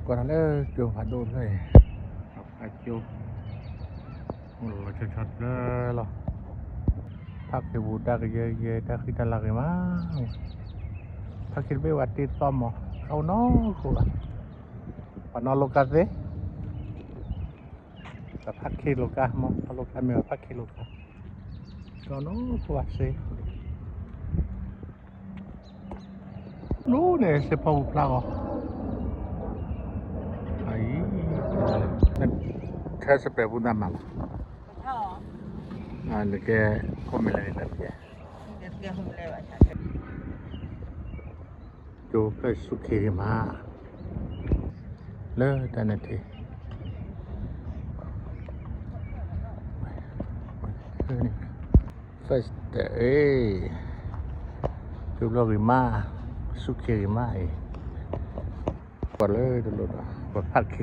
ກວ່ານັ້ນເລີຍ ໂຈມພາໂດດເລີຍ ພາໂຈມ ໂອ້ ຊັດໆເລີຍລະ ພາກເຄບູດາກເຢຍໆ ຕາຄີຕາລັກເລີຍມາ ພາກເຄເບວາຕິດຕໍ່ໝໍ ເຂົ້ານອກໂຄລະ ປານອນໂລກາເຊ ກະພາກເຄໂລກາໝໍ ພາກໂລກາແມ່ນວ່າພາກເຄໂລກາ ເຂົ້ານອກໂຄລະເຊ. ໂອ້ ເນ ເຊພາວພລາວ ໄອ້ ແຄ່ສະເປບູນາມາ ອ່າ ແລ້ວແກຄົມເມລານີນະເປຍ ໂຈເກີດສຸເຄມາ ເລີດຕານະເທ ເອີ ນີ້ ເຟີສເຕເອ ຈູບໂລກຣີມາ ສຸເຄຣີມາເອ ກວ່າເລີຍໂດດ ກວ່າພາກເຄ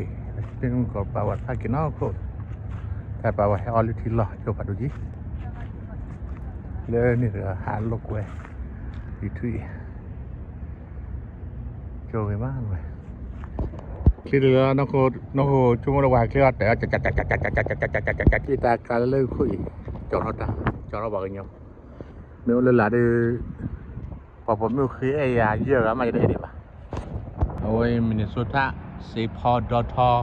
ເປັນກວ່າປະຫວັດພາກເຄເນາະໂຄ ແຕ່ປະຫວັດໃຫ້ອອນລິທີລອ ໂຈພາດູຈີ ເລີຍນີ້ເດີ ຫາໂລກເວ ອີທຣີ ໂຈໄປບ້ານເວີຍ ຄລິດເລີຍເນາະໂຄ ໂນໂຄ ຈຸມລະວາ ຄລິດແຕ່ ທີ່ຕາກາເລີຍຄຸຍ ຈອດຮອດຕາ ຈອດຮອດບາກຍອມ ເມວເລີລາເດີ ປອບປອບເມວຄືໄອ້ຢາເຢີອກາມາຈະໄດ້ເດບາ ໂອ້ຍ ມິນເນໂຊຕາ ເຊພອລ ດອທອລ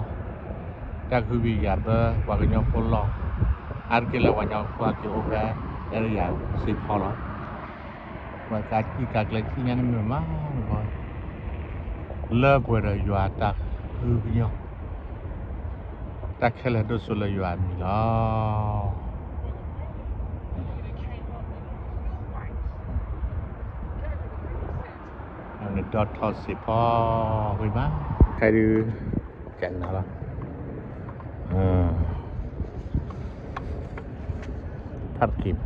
ຕາຄືວິຢາເບີ ວາກະຍອມໂປລອ ອາເກລະວາຍອມ ຄວາເກໂອແບ ເອລະຢາ ເຊພອລ ວາກາຈີກາເກລະຈີຍານເມມາ ເລີເປີດຍວາຕາຄືວິຍອ ຕາແຄລະໂດໂຊລະຍວາມີລອ ອັນນີ້ດອດທອດຊິພໍ ເຮີຍມາ ໃຄດື ແກ່ນນະລະ ເອີ ພັດກິນ